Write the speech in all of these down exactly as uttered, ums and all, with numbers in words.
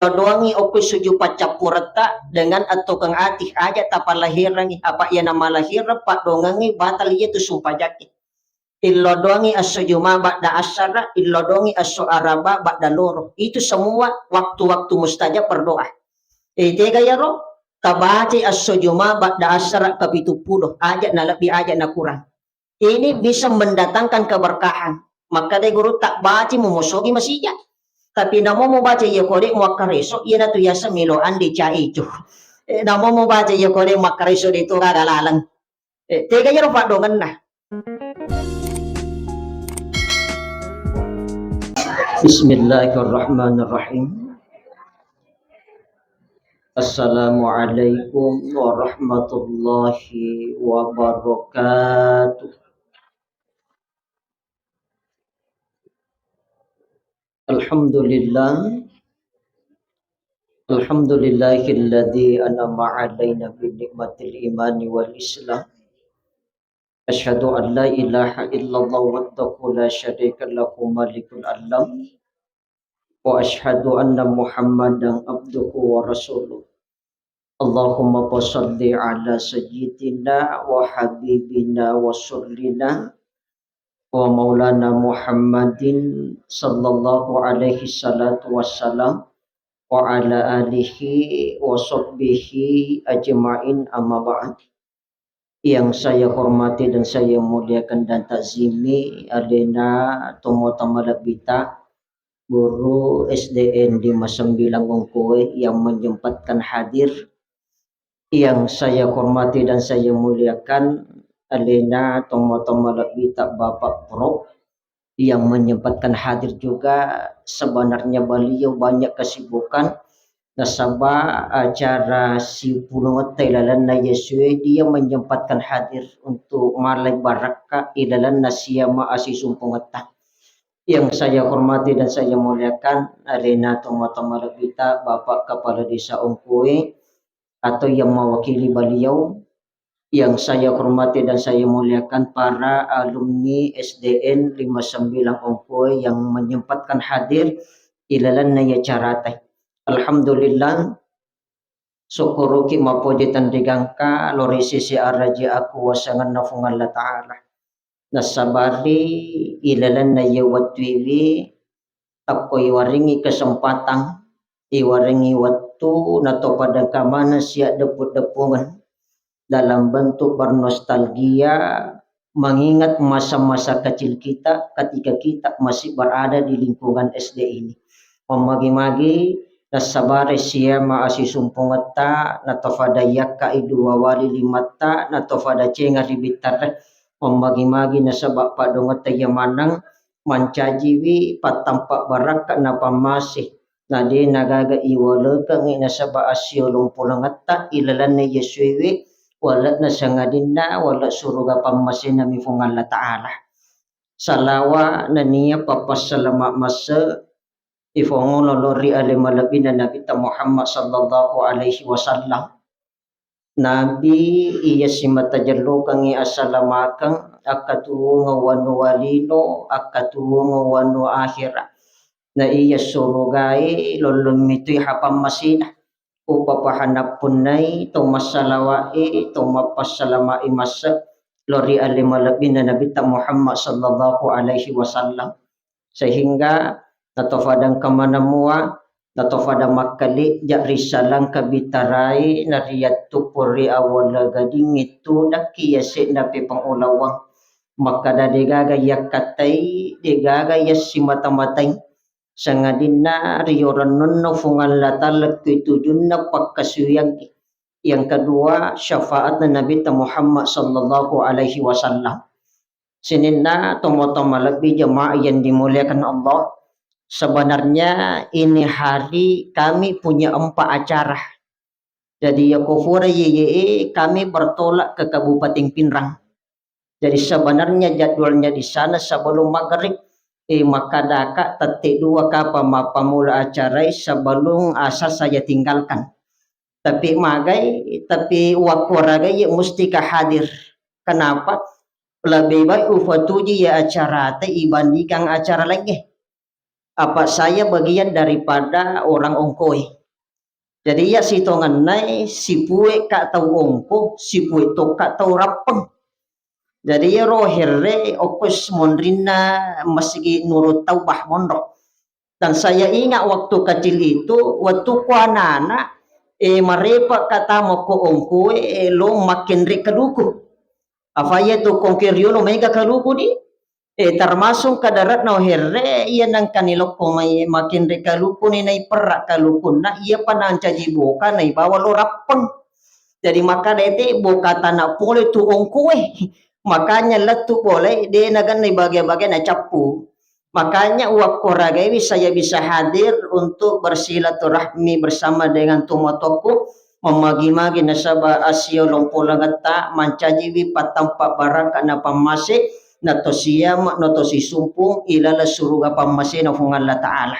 Illodoangngi okko suju paccappuretta dengan attokeng ati, aja tapalahirangngi, apa iya namalahireng paddoangengngi batal iyatu sumpajakki. Illodoangngi esso Juma badda assara, illodoangngi esso Araba badda loro. Itu semua waktu-waktu mustajab berdoa. Eh, tega iyaro? Tabacai esso Juma badda assara kapitu pulo, aja nalebbi, aja nakurang. Ini bisa mendatangkan keberkahan. Makkeda gurutta, baci mumosogi masija. Tapi namo mubaca iya kode muakkareso, iyanatu yaseng melo ande ca eco. Eh, namo mubaca iya kode muakkareso de to gaga laleng. Eh, tega iyaro paddoangenna. Bismillahirrahmanirrahim. Assalamualaikum warahmatullahi wabarakatuh. Alhamdulillah. Alhamdulillahilladzi an'ama alaina bi ni'matil imani wal islam. Asyhadu an la ilaha illallah wahdahu la syarika lahu malikul alam. Wa asyhadu anna Muhammadan abduhu wa rasuluh. Allahumma fasalli ala sayyidina wa habibina wa rasulina wa maulana Muhammadin sallallahu alaihi salatu wassalam wa ala alihi wa sahbihi ajma'in, amma ba'd. Yang saya hormati dan saya muliakan dan takzimi alena tomatoa malebbita guru S D N lima sembilan Ongkoe yang menyempatkan hadir. Yang saya hormati dan saya muliakan alena tomatoa malebbita Bapak Pro yang menyempatkan hadir juga. Sebenarnya beliau banyak kesibukan, nasaba acara siuppulungetta ilalenna Yesue, dia menyempatkan hadir untuk malai barakka ilalenna siama asisumpungetta. Yang saya hormati dan saya muliakan alena tomatoa malebbita Bapak Kepala Desa Ongkoe atau yang mewakili beliau, yang saya hormati dan saya muliakan para alumni S D N lima sembilan Ongkoe yang menyempatkan hadir ilalenna iya acarata. Alhamdulillah, sukkuruki mappoji tenrigangka lao ri sisi araji akuwasangenna Fuang Allah Ta'ala. Nassabari ilalenna iya wettuewe tappa iwarengngi kesempatan, iwarengngi wettu, natopa dengka maneng siaddeppu-deppungeng dalam bentuk bernostalgia, mengingat masa-masa kecil kita ketika kita masih berada di lingkungan S D ini. Mammagi-magi nassabari siama asisumpungetta, natofa dayyakka i dua wali limatta, natofa dacenga ri bittarre. Mammagi-magi nasaba paddongetta iya maneng mancajiwi pattampa barakka napammase. Na de nagaga iwalekengngi nasaba assiolong polangetta ilalenna Yesuewe, wale'na sangadinna wale suruga pammasenami Fuang Allah Ta'ala. Salawa nennia pappassalama masse ifongolo lao ri ale malebbina Nabitta Muhammad sallallahu alaihi wasallam. Nabi iya simata jellokengngi assalamakeng, akkatuwongeng wanuwa lino, akkatuwongeng wanuwa akhera. Na iya surugae lollong mitui hapammasena. Upapahana punnai to massalawa'e, to mappassalama'i masse lao ri ale malebbina Nabitta Muhammad sallallahu alaihi wasallam. Sehingga natofadang kamanamua, natofadang makkale'ja ri salangka bitarai, nariyattuppo ri awwala gadingnge tudakki yase'na pepang ulawang. Makkada degaga yakkattai, degaga yassimata-matai. Sangadinna riorennunno Fuang Allah Ta'ala kui tujunna pakkasuwiangki. Yang kedua, syafaatna Nabitta Muhammad sallallahu alaihi wasallam. Sininna tomatoa malebbi jemaah yang dimuliakan Allah, sebenarnya ini hari kami punya empat acara. Jadi, yako fura yeye, kami bertolak ke Kabupaten Pinrang. Jadi, sebenarnya jadwalnya di sana sebelum maghrib, eh, makkadaka tette dua kapang mappamula acarai sebelum asar saya tinggalkan. Tapi magai, tapi wakkoragai mustika hadir. Kenapa? Lebih baik ufatuji ya acarata ibandingkan acara lainnya. Apa saya bagian daripada orang ongkoe. Jadi iya sitongennae sipue ka tau ongko, sipue tokka tau rappeng. Jadi iyaro herre okko monrinna Masigi Nurut Taubah Monro. Dan saya ingat waktu kecil itu, waktu ku anak-anak, eh, marepa kata mokko ongkoe, eh, lo makkenre kaluku. Afaya tu kongke riolo mega kaluku di, eh, termasuk kadaratna herre, iya nangkani lokko mai makkenre kaluku ni nai perra kalukunna, iya pa nancaji boka nai bawa lo rappeng. Jadi maka dete boka tanah pole tu ongkoe. Makanya lettu pole, de naganna bagia-bagia na cappu. Makanya uwakkoragaiwi saya bisa hadir untuk bersilaturahmi bersama dengan tomatoku, memagi-magi nasaba asio lompo langetta mancajiwi pattampa baraka na pammase, na to siama, na to sisumpung ilala suruga pammasena Fuang Allah Ta'ala.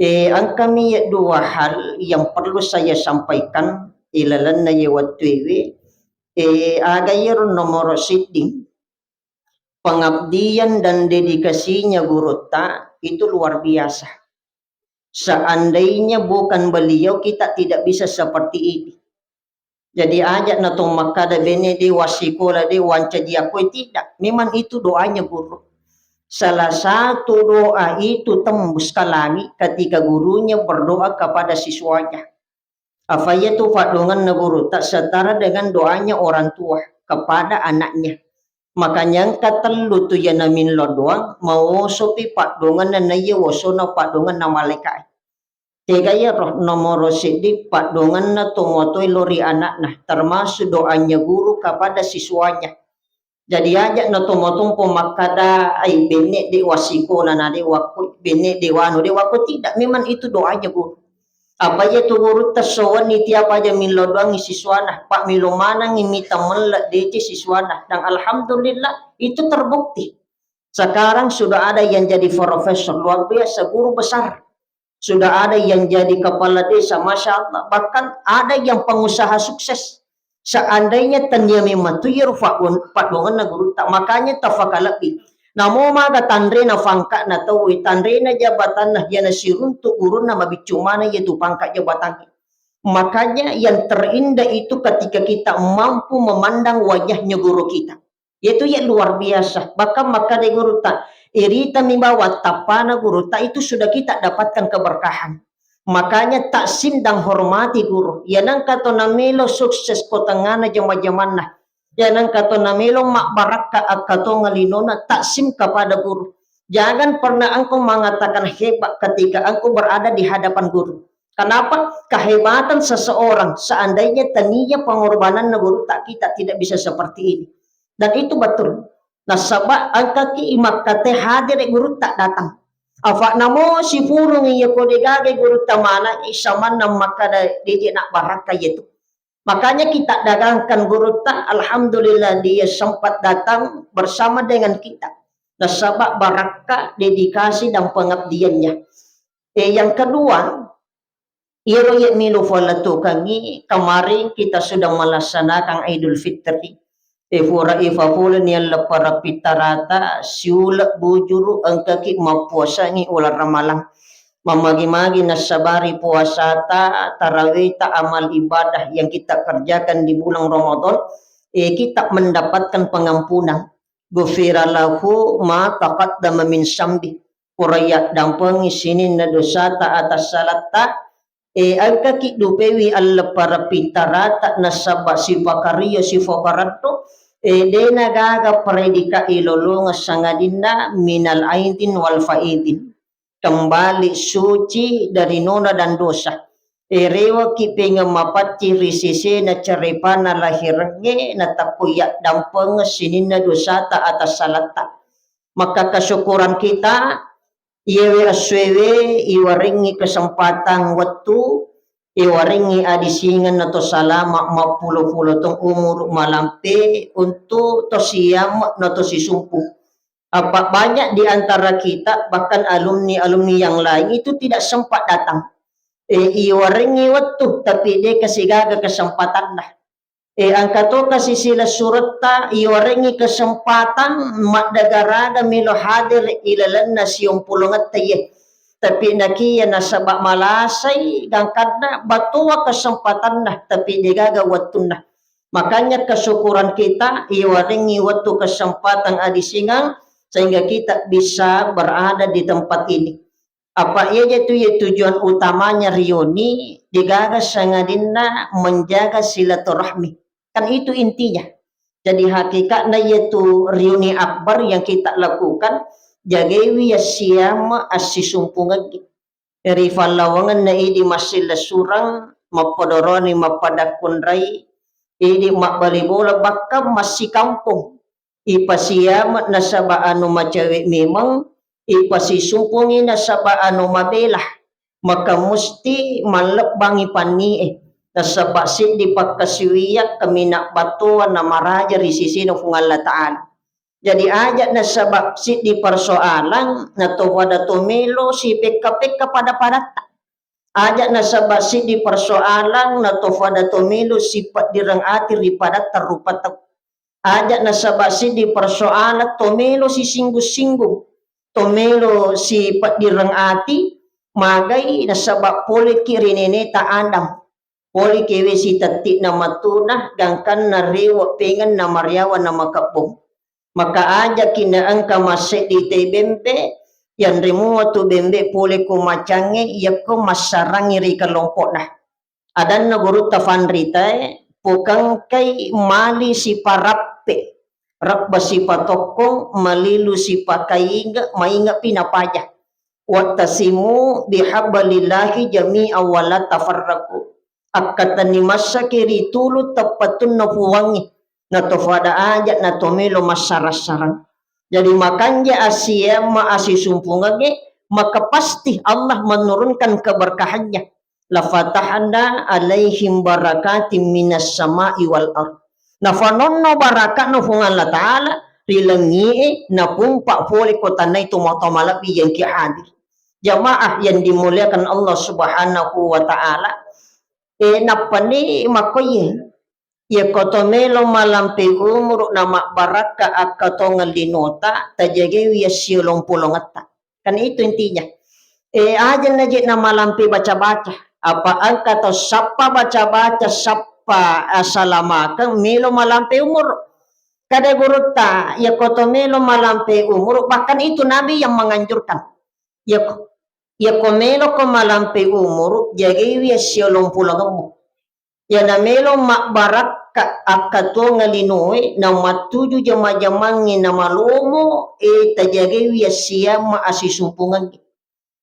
Eh, engkami ya dua hal yang perlu saya sampaikan ilalanna ye wattuewe. Eh, aga iyaro nomoro sidding, pengabdian dan dedikasinya gurutta itu luar biasa. Seandainya bukan beliau, kita tidak bisa seperti ini. Jadi aja na to makkada bene de wasikola de wancaji akoi, tidak. Memang itu doanya guru. Salah satu doa itu tembus ke langit ketika gurunya berdoa kepada siswanya. Afaya tu faddonganna gurutta setara dengan doanya orang tua kepada anaknya. Makanya engka tellu tu yana minlo doang, mawosopi paddonganna naiya wosona paddonganna malaika. Tega iyaro nomoro seddi paddonganna tomatoe lo ri anakna, termasuk doanya guru kepada siswanya. Jadi aja na tomatompo makkada, ai benne de wasikola na de wakko, benne de wanu de wakko, tidak, memang itu doanya guru. Apa iya tu gurutta sowanni tiap aja millau doangi siswana, pak milo manangi mita melle dece siswana, dan alhamdulillah itu terbukti. Sekarang sudah ada yang jadi profesor luar biasa, guru besar. Sudah ada yang jadi kepala desa, masya Allah. Bahkan ada yang pengusaha sukses. Seandainya tania memang tu iyaro paddonganna gurutta, makanya tafakalebbi. Namo maga tanrena pangka'na tauwe, tanrena jabatanna, yana siruntu gurunna mabiccu maneng iyatu pangka jabatangnge. Makanya yang terindah itu ketika kita mampu memandang wajahnya guru kita. Itu ya luar biasa. Bahkan makkeda gurutta, iritami bawang tappana gurutta itu sudah kita dapatkan keberkahan. Makanya takzim dan hormati guru. Iya nengka to namelo sukses ko tengana jama-jamanna. Iya nengka to namelo mabbarakka akkatonga linona, takzim kepada guru. Jangan pernah engkau mengatakan hebat ketika engkau berada di hadapan guru. Kenapa? Kehebatan seseorang, seandainya tania pengorbananna gurutta, kita tidak bisa seperti ini. Dan itu betul. Nasaba engkaki makkate hadir gurutta datang. Afa namo sipurung iya ko degaga gurutta mana, samanna makkada deje na barakka yetu. Makanya kita dagangkan gurutta, alhamdulillah dia sempat datang bersama dengan kita. Nasaba barakka dedikasi dan pengabdiannya. Eh, yang kedua, iyaro ye melo falatukangi, kemarin kita sudah melaksanakan Idul Fitri. E fura ifa pole ni leppa rapittarata, siule bujuru engkaki mappuasangi uleng Ramalang. Mamagi-magi nassabari puasata, tarawihta, amal ibadah yang kita kerjakan di bulan Ramadan, eh, kita mendapatkan pengampunan. Ghufira lahu ma taqaddama min zambi. Pura yaddampengi sininna dosata atas salatta, e, engkaki dupewi alleppara pittarata nasaba sipakario sifokaratto, e, dena gaga predika ilolongeng sangadinna minal aidin wal faidin. Kembali suci dari nona dan dosa. E, rewaki pengeng mapacci ri sesena carepana lahirengnge, natakko yaddampengeng sininna dosata atas salatta. Maka kesyukuran kita, iyewe essoewe iwarengngi kesempatan wettu, iwarengngi adisingeng nato salama mappulo-pulo tong umuru malampe untuk to siam nato sisumpu. Apa banyak di antara kita, bahkan alumni-alumni yang lain itu tidak sempat datang. Eh, iwarengngi wettu, tapi de kasigaga kesempatanna. Eh, engka to kasi silessuretta, iwarengngi kesempatan maddagaraga melo hadir ilalenna siompolongetta iye. Tapi nakia nasaba malasai gangkanna, batoa kesempatanna, tapi degaga wettunna. Makanya kesyukuran kita, iwarengngi wettu kesempatan adisingang, sehingga kita bisa berada di tempat ini. Apa iya je tu, iya tujuan utamanya rioni, degaga sangadinna menjaga silaturahmi. Kan itu intinya. Jadi hakikatna iya tu riuni akbar yang kita lakukan, jagaiwi yassiama assisumpungengki. Ri fallawangenna idi massillesureng, mappodoroni mappadakkunrai, idi mabbali bola, bahkan massikampong. Ipasiama nasaba anu macawe memeng, ipasisumpungi nasaba anu mabela. Maka musti mallebbangi pannie, nasaba siddi pakkasiwiang kaminang battoa namaraja ri sisina Puang Allah Ta'ala. Jadi aja nasaba siddi persoalan, nato pada to melo sipekka-pekka pada-padatta. Aja nasaba siddi persoalan, nato pada to melo sipeddireng ati ri padatta rupa tau. Aja nasaba siddi persoalan, to melo sisinggung-singgung, to melo sipeddireng ati, magai nasaba poleki ri neneta Adam. Pole kewe sitetti'na matuna, gangkanna rewe pengenna mariawa na makebbong. Maka ajaki na engka masseddi te bembe, yanre mua tu bembe pole ko macangnge, yakko massarangi ri kelompo'na. Adanna gurutta fanritae, pukengkai mali siparappe, rebba sipatokkong, malilu sipakainge, maingepi napaja. Wattasimu bihablillahi jami'a wa la tafarraqu. Akkatenni massaki ri tulu teppatunna Puwangnge, nato fada aja nato melo massarang-sarang. Jadi makanja asiamma asisumpungengnge, maka pasti Allah menurunkan keberkahannya. Lafatahna alaihim barakatim minas sama'i wal ard. Nafanonno barakatna Puang Allah Ta'ala ri langie, napumpa pole ko tanai tomatoa malebbi yang ki hadir. Jamaah yang dimuliakan Allah Subhanahu wa Ta'ala, eh, nappani makkoye, yako to melo malampe umuru na mabbarakka akkatongeng linota, tajagaiwi yassiolong-polongetta. Kan itu intinya. Eh, aja naje na malampe baca-baca. Apa engka to sappa baca-baca, sappa asalamakeng, melo malampe umuru. Kada gurutta, yako to melo malampe umuru, bahkan itu Nabi yang menganjurkan. Yako, yako melo ko malampe umuru, jagaiwi yassiolong-polongemmu. Yana melo mabbarakka akkatuongeng linoe, na mattuju jama-jamangnge na malomo, e, tajagaiwi yassiamma asisumpungengnge.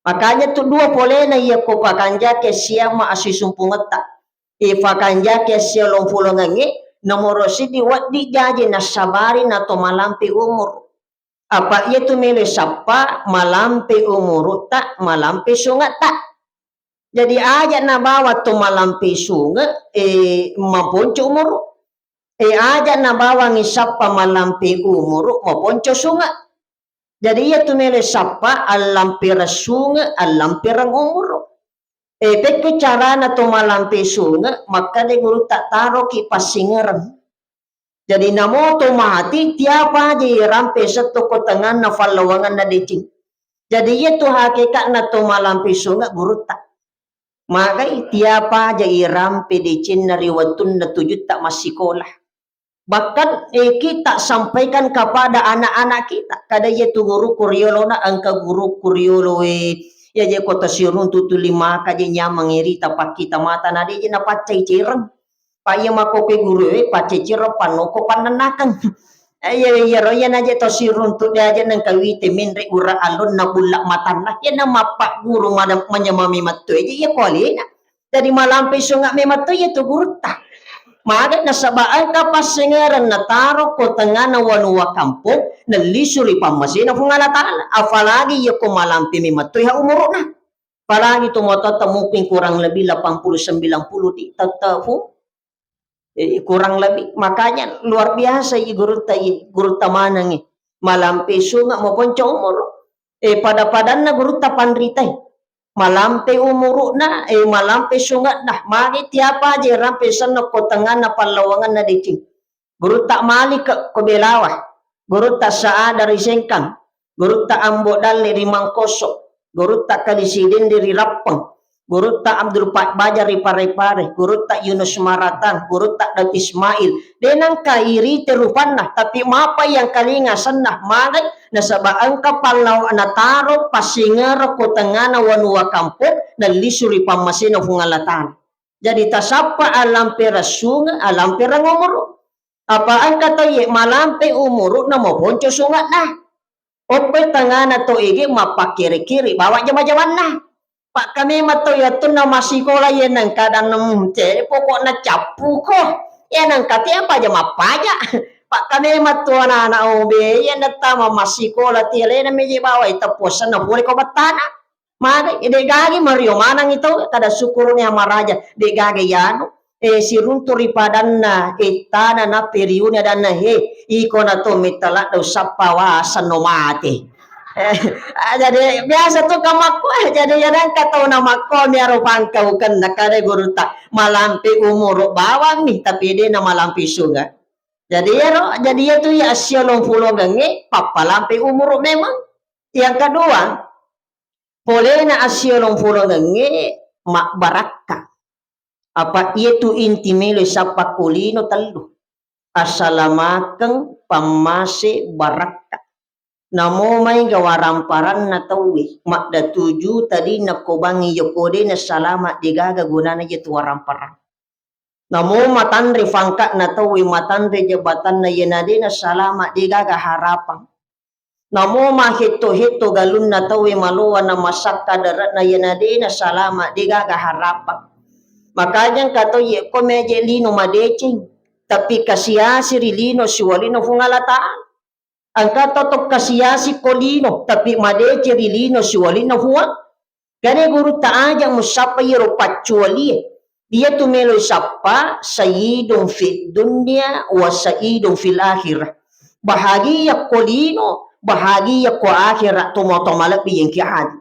Makanya tu dua polena iya ko pakanjaki assiamma assisumpungetta. E, pakanjaki assiolong-polongengnge, nomoro siddi wedding jaji nassabari nato malampe umuru. Apa iya tu melo sappa malampe umurutta, malampe sungetta. Jadi aja nabawa to malampe sunge, e, maponco umuru. E, aja nabawangi sappa malampe umuru, maponco sunge. Jadi iya tu melo sappa allampereng sunge, allampereng umuru. E, pekko carana to malampe sunge, makkeda gurutta taroki passingereng. Jadi namo to mati, tiapa aja irampe setto ko tenganna fallawanganna deceng. Jadi iya tu hakikatna to malampe sunge gurutta. Magai tiapa aja irampe decenna ri wettunna tujutta massikola. Bahkan, eh, kita sampaikan kepada anak-anak kita. Kada iya tu gurukku riolona, engka gurukku riolo, eh, iya je ko tasiruntu tuli maka je nyameng irita pakkita mata, na de je napaccai cereng. Pa iya makkokkoe gurue, paccai cereng, pannoko pannennakeng. Eh, iya, iyaro iya naje tasiruntu de aja nengka wite menre ura alonna bulla matanna. Iya na mappagguru mada-, manyamami matto aja iya ko alena. Jadi malampe sunge memang to iya tu gurutta. Maga nasaba engka passengereng nataro ko tengana wanua kampong, nellisu ri pammasena Puang Allah Ta'ala. Apalagi iya ko malampe memang to iya umuruna. Apalagi tu mototta mungkin kurang lebih delapan puluh sembilan puluh di tette Pu. Eh, kurang lebih. Makanya luar biasa i gurutta i, gurutta maneng i. Malampe sunge maponco umuru. Eh, pada-padanna gurutta panritai. Malampe umuru'na, eh, malampe sunge'na. Magi tiapa aja rampe senna ko tenganna pallawanganna deceng. Gurutta Malik ko Belawa, gurutta Saada ri Sengkang, gurutta Ambo Dalle ri Mangkoso, Gurutta Khalid Sidenreng ri Rappeng, Gurutta Abdul Pak Bajar ri Parepare, Gurutta Yunus Maratang, Gurutta Daud Ismail. De nengka irite rupanna, tapi mapa yang kalinga senna magai nasaba engka pallawa nataro passingereng ko tengngana wanua kampong nallisu ri pammasena Puang Allah Ta'ala. Jadi tasappa alampereng sunge, alampereng umuru. Apa engka tauye malampe umuru'na maponco sunge'na. Oppe tangana to ege mappakkere-kere bawa jama-jamanna. Pakkamema to yattunna massikola ye nengka dang, hmm, cede pokokna cappuko. Ye nengka te apa jama paja. Pakkamema to anak-anak obe ye nattama massikola te alena meje bawa tepposenna pole ko bettana. Magai, de gaga mario manengngi tau, kada sukkuru'ni amaraja, de gaga yanu, eh, siruntu ri padanna, eh, tana naperiuni adanna, he, iko na to metta ladde usappa waseng no mate. Eh, ah, jadi biasa tu kamakku, eh, jadi ya nengka tau namakko mi aro pangkaukenna kada gurutta, malampe umuru bawammi, tapi de na malampe sunge. Jadi yaro, jadi ya tu ya assiolong pulongengnge, pappalampe umuru memang. Yang kedua, polena assiolong-polongengnge mabbarakka. Apa iyatu inti melo sappa ko lino tellu. Assalamakeng, pammase, barakka. Namo maega waramparanna tauwe, maddatuju tadinna ko bangngi yoko de nasalama de gaga gunana iyatu waramparang. Namo matanre fangka'na tauwe, matanre jabatanna, iyana de nasalama de gaga harapang. Namo mahetto-hetto galunna tauwe malowa na masakka dare'na, iyana de nasalama de gaga harapang. Makanya engka to ye ko meje lino madeceng, tapi kasi-asi ri lino siwalina Puang Allah Ta'ala. Engka to tokka siasi ko lino, tapi madeceng ri lino siwalina Puang. Kade gurutta aja musappa iyaro paccualie. Iyatu melo sappa sayyidun fid dunya wa sayyidun fil akhirah. Bahagia ko lino, bahagia ko akhirat, tomo-tomo malebbi yengki adi.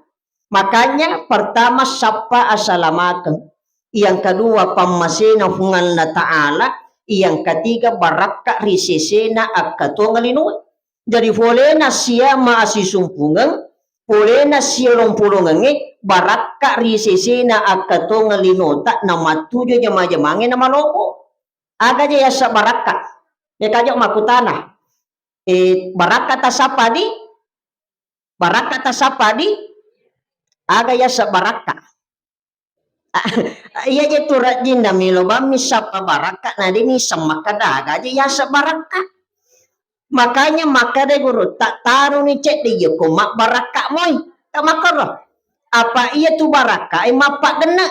Makanya pertama sappa asalamakeng, yang kedua pammasena Puang Allah Ta'ala, yang ketiga barakka ri sesena akkatuang linoe. Jadi polena sia maasisumpungeng, polena sia lompolongengnge barakka ri sesena akkatuang linota namattuju jama-jamangnge namalobo. Aga je yassa barakka? Mekajo makkutana. Eh, barakka tasappa di? Barakka tasappa di? Aga yasa barakka? Iya je tu rajinna melo bammi sappa barakka, na deni semmakka daga je yasa barakka. Makanya makkada guru, tak taruni cedde yako mabbarakka moi. Tak makkoro. Apa iya tu barakka e mappa genne.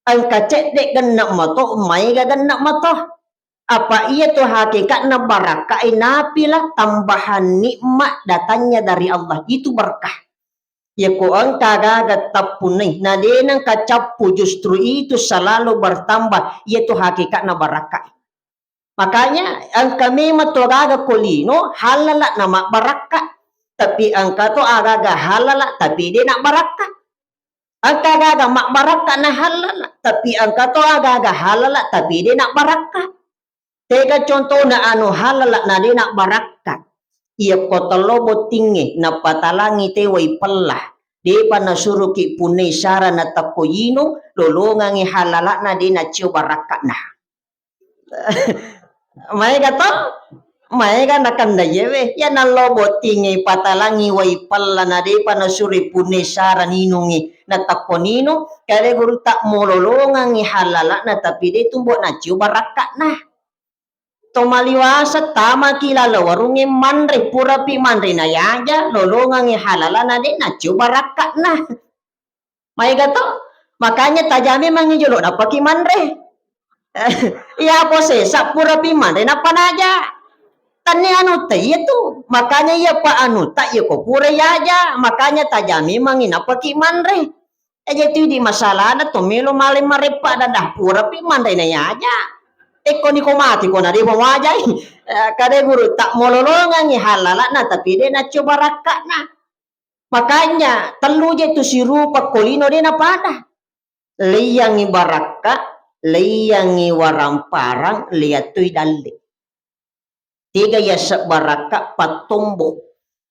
Engka cedde genne mato, maega genne mato. Apa iya tu hakikatna barakka e napila tambahan nikmat datangnya dari Allah. Itu berkah. Yako engka gaga tappunnai, na de nengka cappu, justru itu selalu bertambah, iya tu hakikatna barakka. Makanya engka memang tu agaga ko lino halala na mabbarakka, tapi engka to agaga halala tapi de na barakka. Engka agaga mabbarakka na halala, tapi engka to agaga halala tapi de na barakka. Tega contona anu halala na de na barakka. Iya ko tello bottingnge napatalangi te wai pella. Depa nasuruki punnai sara na takko yinung, lolongangi halalana de nacio barakkana. Maega to? Maega nakenna yewe. Ya nallo bottingnge patalangi wai pella na depa nasuri punnai sara ninungi. Na takko ninung, kade guru tak mololongangi halalana tapi de tumbo nacio barakkana. To maliwasa tamaki laleng warungnge manre, purapi manre nayaja, lolongangngi halalana de nacio barakkana. Maega to? Makanya taja memangngi jolo nappaki manre. Iya posesa purapi manre nappa naja. Tanni anu te iya tu. Makanya iya pa anu ta iya ko pura yaja. Makanya taja memangngi nappaki manre. Eje tu idi masalahna to melo male mareppa dadah purapi manre na yaja. Ekko ni ko mati ko na de mawajai. Eh, kade guru tak mololongangi halalana tapi de nacio barakkana. Makanya tellu je tu sirupa ko lino de napada. Leiyangi barakka, leiyangi waramparang, leiyattui dalle. Tega yaseng barakka pattombo.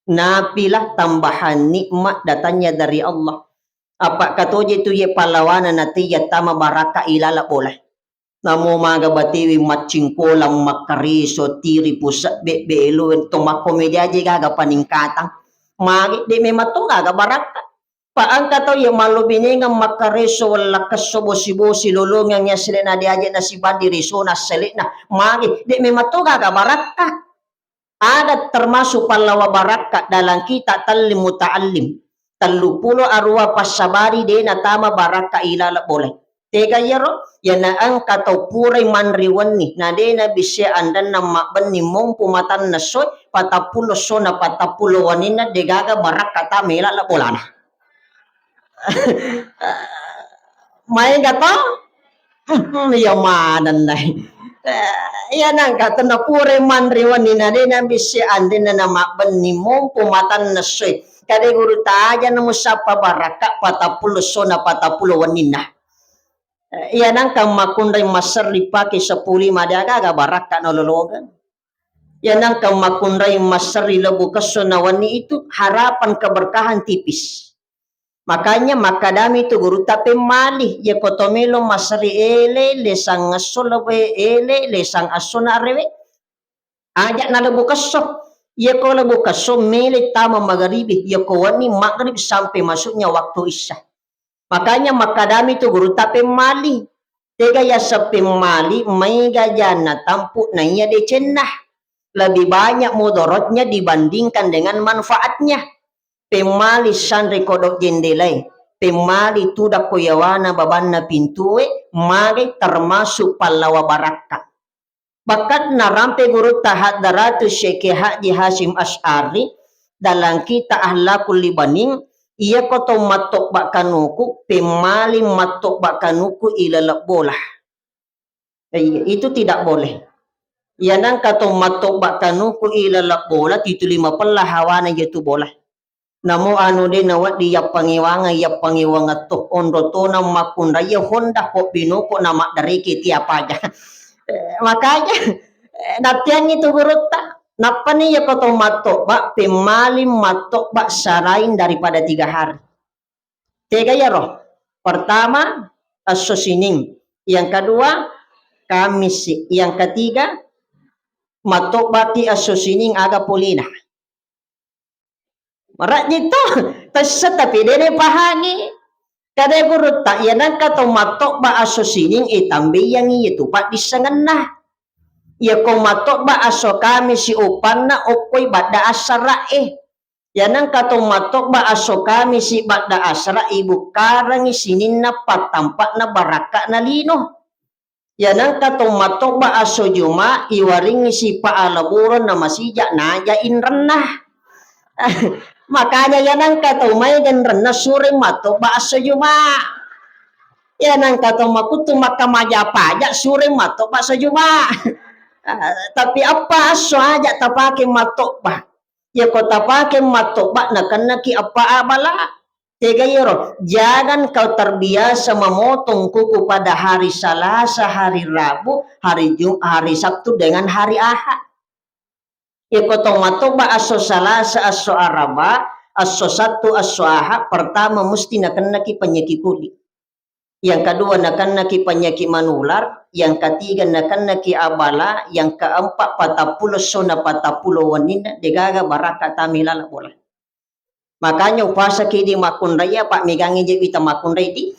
Napilah tambahan nikmat datangnya dari Allah. Apa katoje tu ye pallawana natiya tama barakka ilala bola. Namo maga batiwi maccingkolang, makkareso, tiri, pusebbe, belo, to makkomedi aje gaga paningkatang. Magi de memang to gaga barakka. Pa engka tau ye mallobinengeng makkareso, wellakkesso, bosi-bosi, lolongeng yaselena de aje nasibandi resona selena. Magi de memang to gaga barakka. Ada termasuk pallawa barakka dalam kitab Tallim Muta'allim. Telluppulo arua passabari de natama barakka ilala bola. Tega iyaro? Yana engka tau purai manre wenni, na de nabisse anrenna mabbenni mompo matanna soe, patappulo sona patappulo wenninna degaga barakka tama ilala bolana. Maega to? Iya manenna. Eh, iya nangka tenna pura manre wenni na de nabisse anrenna na mabbenni mompo matanna soe. Kade guru taja na musappa barakka patappulo sona patappulo wenninna. Eh, iya nangka makkunrai maserri pake seppulo lima de aga-aga barakka na lolongeng. Iya nangka makkunrai maserri lebu kesso na wenni itu harapan keberkahan tipis. Makanya makkadami tu gurutta pemmali, yako to melo maserri ele, lesang esso lebe ele, lesang esso na arewe. Aja na lebu kesso. Yako lebu kesso mele tama magaribi, yako wenni magrib sampai masuknya waktu isya. Makanya makkadami tu gurutta pemmali. Tega yaseng pemmali, maega janna tampu naiya decenna. Lebih banyak mudorotnya dibandingkan dengan manfaatnya. Pemmali sanre kodok jendelae, pemmali tudakko yawana babanna pintue, mage termasuk pallawa barakka. Bahkan narampe gurutta Haddaratus Syekh Haji Hasyim Asy'ari dalam kitab Akhlaqul Libanin, iyako to mattobba kanuku, pemmali mattobba kanuku ilaleng bola. Iya, itu tidak boleh. Iya nangka to mattobba kanuku ilaleng bola, tituli mapella hawana iyatu bola. Namo anu de nawedding yappangewangeng, yappangewangeng to, onro tona makkunraiya honda hobbinoko na maddareke tiap aja. Eh, makanya, eh, nattiangngi tu gurutta. Nappani yako to mattobba, pemmali mattobba selain daripada tiga hari. Tega iyaro? Pertama, esso Sining. Yang kedua, Kamis. Yang ketiga, mattobbaki esso Sining aga polena. Marajji to, tessa tapi de napahangi. Kada gurutta, iya nangka to mattobba esso Sining, eh, tambaiyangi iyatu paddissengenna. Yako mattobba esso Kamisi uppanna okkoi badda assara'e. Yanangka to mattobba esso Kamisi badda assara ibukkarangi sininna pattampa'na barakka'na lino. Yanangka to mattobba esso Juma iwaringi sipa alabureng na masija naja inrenna. Makanya yanangka to maega inrenna sureng mattobba esso Juma. Yanangka to makuttu makkamaja paja sureng mattobba esso Juma. Tapi eppa esso aja tapake mattobba. Yako tapake mattobba nakennaki eppa abala. Tega iyaro, jangan kau terbiasa memotong kuku pada hari Salasa, hari Rabu, hari Jum-, hari Sabtu dengan hari Ahad. Yako to mattobba esso Salasa, esso Araba, esso Sattu, esso Ahad, pertama musti nakennaki penyakit kulit. Yang kedua, nakennaki penyakit menular. Yang ketiga, nakennaki abala. Yang keempat, patappulo esso na patappulo wenninna, degaga barakka tama ilaleng bola. Makanya upasaki di makkunrai, apa megangi je wita makkunrai di.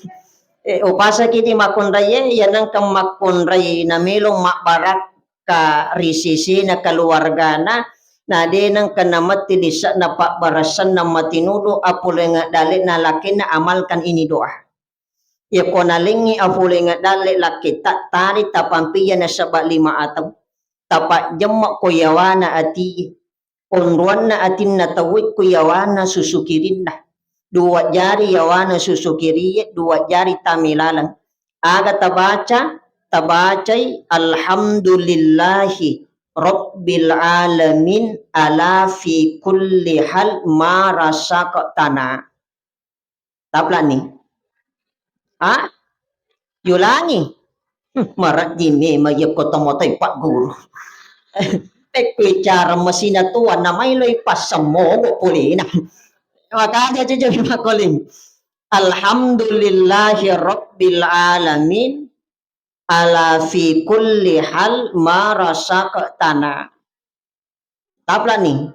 Eh, upasaki di makkunrai, ya nangka makkunrai na melo mabbarakka ri sisina keluargana, na de nangka nametti lise'na pabbarassanna matinudu, apolengeng dalle na lakenna amalkan ini doa. Yako nalengngi apolengeng dalle lakketta, tali tapampija nasaba lima atau. Tapajjemme ko yawana ati, onroanna atinna tauwe ko yawana susu kirinna. Dua jari yawana susu kirie, dua jari tama ilaleng. Aga tabaca? Tabacai, "Alhamdulillahi Rabbil Alamin ala fi kulli hal ma razaqtana." Taplani. Ha? Yulangi. Hmm, marajji memang yakko tomotoi Pak Guru. Ekko icara masina tua, namailoi passemmogo polena. Makanya cucu makoling. Alhamdulillahi rabbil alamin, ala fi kulli hal ma razaqtana. Taplani.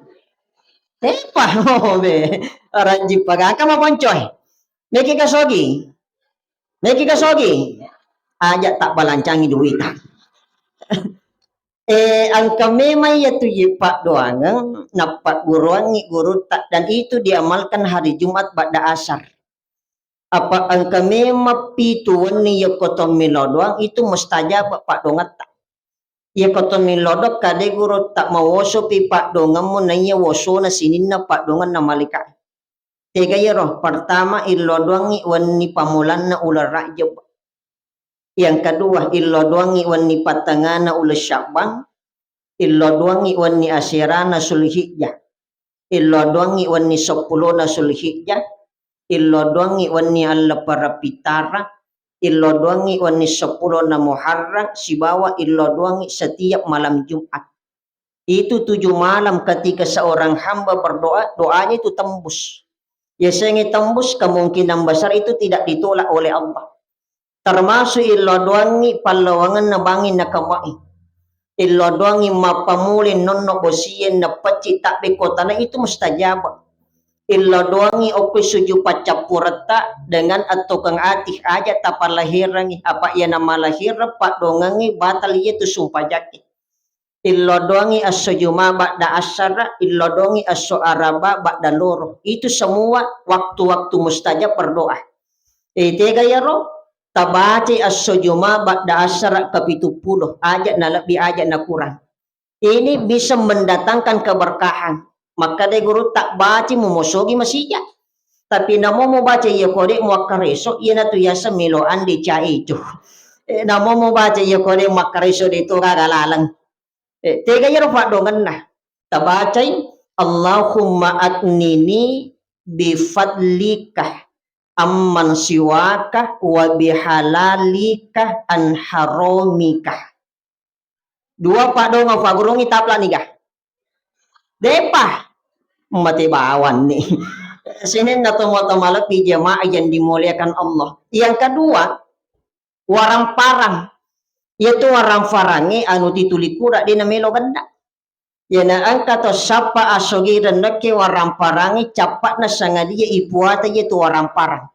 Tepa, oh, be. Ranji pagaka maponcoe. Meki kasogi. Meki kasogi. Aja tak balancangi duita. Eh, engka memang iya tu ye paddoangeng, nappagguruangngi gurutta, dan itu diamalkan hari Jumat ba'da asar. Apa engka memang pitu wenni yekko to millau doang, itu mustajab paddoangetta. Yekko to millau doang, kade gurutta, mawosopi paddoangemmu, naiya wosona sininna paddoangenna malaika. Tega iyaro? Pertama, illau doangngi wenni pammulanna uleng Rajab. Yang kedua, illau doangngi wenni pattengana uleng Sya'ban. Illau doangngi wenni aserana Zulhijjah. Illau doangngi wenni seppulona Zulhijjah. Illau doangngi wenni alleppara pittara. Illau doangngi wenni seppulona Muharram, sibawa illau doangngi setiap malam Jumat. Itu tujuh malam ketika seorang hamba berdoa, doanya itu tembus. Yasengnge tembus, kemungkinan besar itu tidak ditolak oleh Allah. Termasuk illau doangngi pallawangenna bangngi nakawai. Illau doangngi mappamule nonno bosie napecci tabbe kotana, itu mustajab. Illau doangngi okko suju paccappuretta dengan attokeng ati, aja tapallahirangngi, apa iya namalahireng paddoangengngi batal iyatu sumpajakke. Illau doangngi esso Juma ba'da asara, illau doangngi esso Araba ba'da loro. Itu semua waktu-waktu mustajab berdoa. Eh, tega iyaro? Tabacai esso Juma ba'da asara kapitu pulo, aja nalebbi, aja nakurang. Ini bisa mendatangkan keberkahan. Makkeda gurutta, baci mumosogi masija. Tapi namo mubaca iya kode muakkareso, iyanatu yaseng melo ande ca eco. Eh, namo mubaca iya kode muakkareso de to gaga laleng. Eh, tega iyaro paddoangenna. Tabacai, Allahumma aghnini bifadlika amman siwaka wa bihalalika an haramika. Dua paddoangeng faggurungngi taplani ga? Depa. Mate bawanni. Sininna tomatoa malebbi jamaah yang dimuliakan Allah. Yang kedua, waramparang. Iyatu waramparangngé anu tituli kura dé namelo genda. Iyana engka to sappa asogi rennekke waramparangngé cappa'na sangadiyya ipuata iyatu waramparang.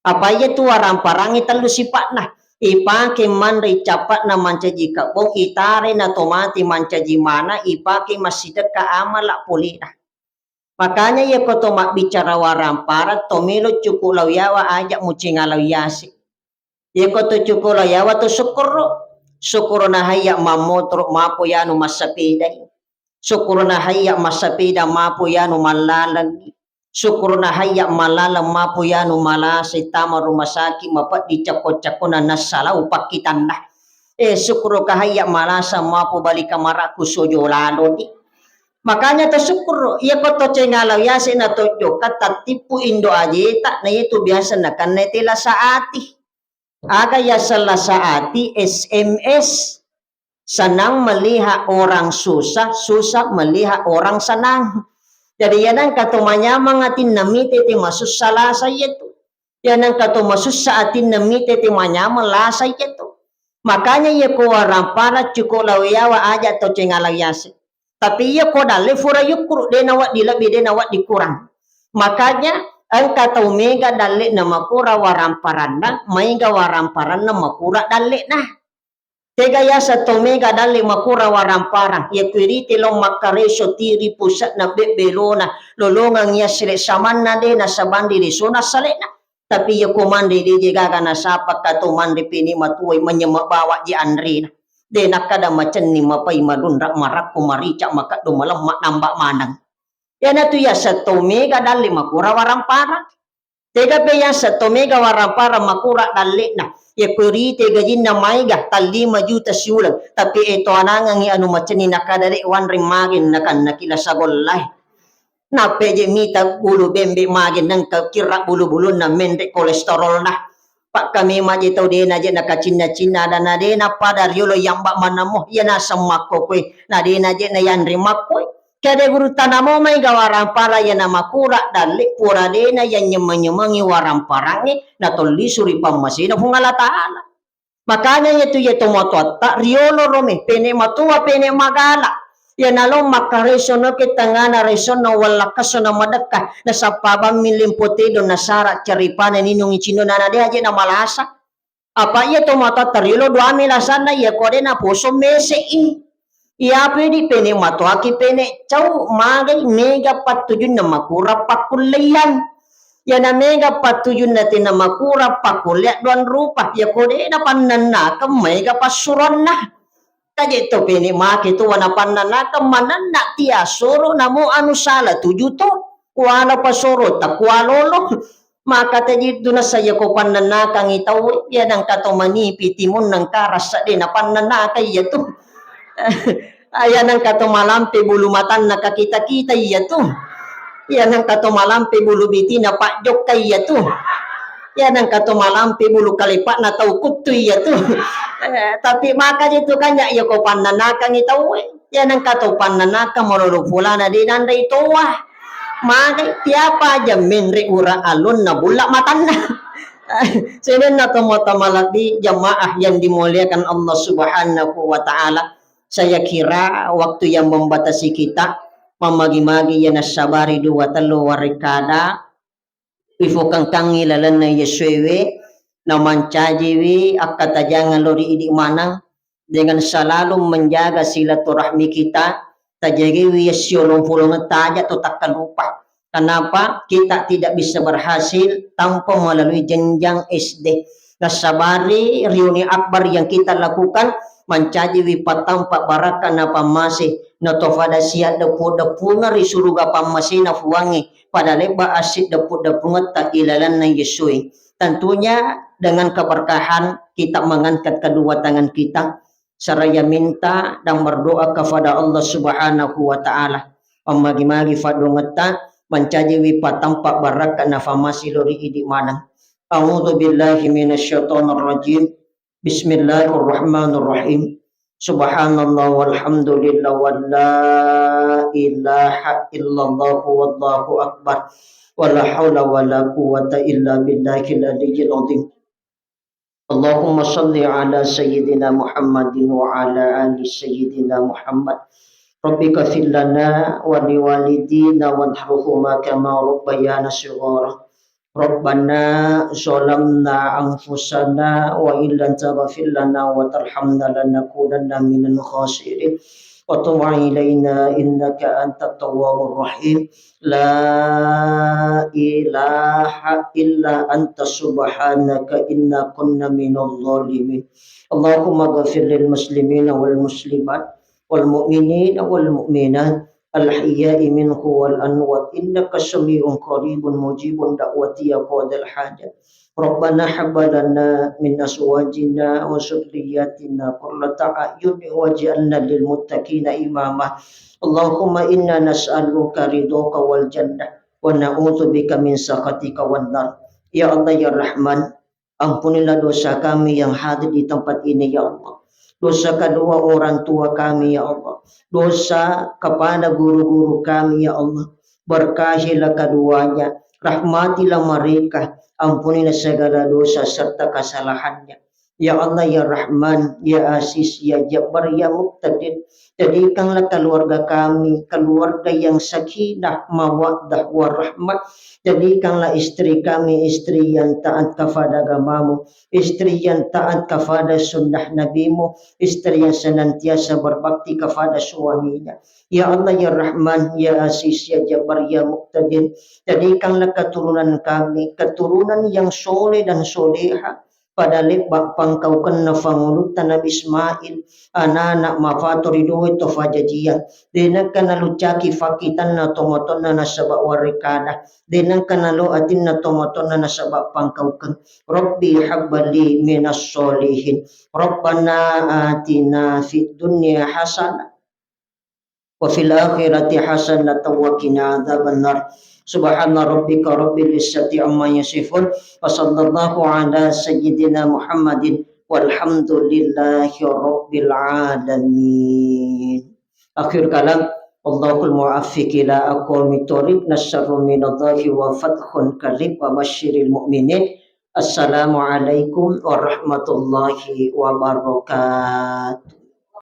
Apa iyatu waramparangngé tellu sipa'na. Ipake manré cappa'na mancaji kebbong, itare nato mati mancaji mana, ipake massidekka amala polena. Makanya iyako to mabbicara waramparang, to melo cuku lao yawa aja mucenga lao yase. Iyako to cuku lao yawa to sukkuru. Sukkuru nahayya mammotoro mapo yanu massapedai. Sukkuru nahayya massapeda mapo yanu mallalengi. Sukkuru nahayya malaleng mapo yanu malasa tama rumah sakit mapeddi cakko-cakkona nassalau pakkitanna. Eh, sukkuru kahayya malasa mapo bali kamaraku sojo laloni. Makanya to sukkuru, iyako to cenga lao yase na tojjo, kan tattippu indo ajeta, na itu biasa nakanna tela saati. Aga yaseng lasa ati, S M S. Senang melihat orang susah, susah melihat orang senang. Jadi, iyana engka to manyameng atinna mite te masussa lasa iyatu. Iyana engka to masussa atinna mite te manyameng lasa iyatu. Makanya iyako waramparang cuku lao yawa aja to cenga lao yase. Tapi iyako dalle fura yukkuru, de nawedding lebbi, de nawedding kurang. Makanya engka tau mega dalle'na makura waramparanna, maega waramparanna makura dalle'na. Tega yaseng tau mega dalle makura waramparang, iyako irite lao makkareso tiri puse'na bebbelona, lolongeng yassile samanna de nasabandi risona sale'na. Tapi iyako manre de je gaga nasapa ka tau manre pini matuai manyameng bawa je anrena. De nakkada macenni mapai malunra marakko marica makeddo malemma namba maneng. Iyanatu yaseng tau mega dalle makura waramparang. Tega pe yaseng tau mega waramparang makura dalle'na. Iyako rite gajinna maega tallima juta siuleng, tapi eto anangengngi anu macenni nakkada de wanre mage nakannaki lasa gollae. Nappe je mita bulu bembe mage nengka kirra bulu-bulunna menre kolesterolna. Pakkamema je tau de naje nakacinna-cinna, ada na de napada riolo yamba manamo, iya naseng makkokoe, na de naje nayanre makkoe. Kede guru tanamo mai gawarang para iya namakura dalle pura de na yanyemeng-nyemengi warang parangnge, natollisu ri pammasena Puang Allah Ta'ala. Makanya iyatu iya tomatoatta riolo rome, pene matoa, pene magala. Iya nalo makkareso noke tengana resonna wallakkasona madekka, nasappa bammi lempo tedo nasara ceripana ninungi cinona na de aje na malasa. Apa iya tomatoatta riolo duami lasanna iya kode naposo mese'i. Iyapi di pene matoaki pene cau magai mega pattujunna makura pakkulleian. Iyana mega pattujunna tena makura pakkullea duang rupa. Iya kode na pannannakeng mega passuronna. Taje to pene make tu wana pannannakeng mananna tia soro namo anu sala tuju to. Kuala pasoro takualolo. Maka taji tu nasaya ko pannannakangi tau, iya nangka to manipi timun nangka rasa de na pannannaka iya tu. Iya nangka to malampe bulu matanna kakita-kita iya tu. Iya nangka to malampe bulu bitina pajjokka iya tu. Iya nangka to malampe bulu kalepakna tau kuttu iya tu. Eh, tapi maka je tu kanya iya ko pannannakangi tau. Iya nangka to pannanaka malolo pulana de nanre toa. Magai tiapa aja menre ura alonna bulla matanna. Senenna tomatoa malebbi jamaah yang dimuliakan Allah Subhanahu wa Ta'ala. Saya kira waktu yang membatasi kita, mamagi-magi iya nassabari dua tellu warekkada, ifokangkangi lalenna Yesuewe, namancajiwi akkatajangeng lao ri idi maneng, dengan selalu menjaga silaturahmi kita, tajagiwi iya siolong-polongetta aja to takkalupa. Kenapa kita tidak bisa berhasil tanpa melalui jenjang S D? Nassabari reuni akbar yang kita lakukan mancajiwi pattampa barakka na pammase, na to fada siaddeppu-deppungeng ri suruga pammasena Fuangnge, pada lebba assideppu-deppungetta ilalenna Yesue. Tentunya dengan keberkahan kita mengangkat kedua tangan kita, seraya minta dan berdoa kepada Allah Subhanahu wa Ta'ala. Pammagi-magi faddungetta, mancajiwi patampa barakka na famasi lao ri idi maneng. A'udzu billahi minasyaitonir rajim. Bismillahirrahmanirrahim. Subhanallah walhamdulillah wa la ilaha illallah wallahu akbar. Wa la haula wa la quwwata illa billahil aliyyil azim. Allahumma salli ala sayyidina Muhammadin wa ala ali sayyidina Muhammad. Rabbi ghfir lana wa liwalidina warhamhuma kama rabbayana shighara. Rabbana zalamna anfusana wa illam taghfir lana wa tarhamna lanakunanna minal khasirin. Wa tub alaina innaka antat tawwabur rahim. La ilaha illa anta subhanaka inna kunna minal zalimin. Allahumma ghafir lil muslimina wal muslimat wal mu'minina wal mu'minat al ahya'i minhu wal amwat innaka sami'un qaribun mujibun da'wati ya qadal hajat. Rabbana hab lana min azwajina wa dzurriyyatina qurrata a'yun waj'alna lil muttaqina imama. Allahumma inna nas'aluka ridhaka wal jannah wa na'udzubika min sakhatika wan nar. Ya Allah, ya Rahman, ampunilah dosa kami yang hadir di tempat ini, ya Allah. Dosa kedua orang tua kami, ya Allah. Dosa kepada guru-guru kami, ya Allah. Berkahilah keduanya, rahmatilah mereka, ampunilah segala dosa serta kesalahannya. Ya Allah, ya Rahman, ya Aziz, ya Jabbar, ya Muqtadir, jadikanlah keluarga kami keluarga yang sakinah, mawaddah, warahmah. Jadikanlah istri kami istri yang taat kepada agamamu, istri yang taat kepada sunnah nabimu, istri yang senantiasa berbakti kepada suaminya. Ya Allah, ya Rahman, ya Aziz, ya Jabbar, ya Muqtadir, jadikanlah keturunan kami keturunan yang soleh dan soleha pada lebba pangkaukenna fangulutta Nabi Ismail, anana mafato ri doe to fajajiang, de nengka naluccaki fakkitanna tomatoanna nasaba warekada, de nengka nalo atinna tomatoanna nasaba pangkaukeng. Rabbi habli minas solihin. Rabbana atina fid dunya hasanah وفي الآخرة حسنة وقنا عذاب النار. سبحان ربك رب العزة عما يصفون. وصلى الله على سيدنا محمد والحمد لله رب العالمين. آخر كلام، الله الموفق إلى أقوم الطريق، نصر من الله وفتح قريب، وبشر المؤمنين. السلام عليكم ورحمة الله وبركاته.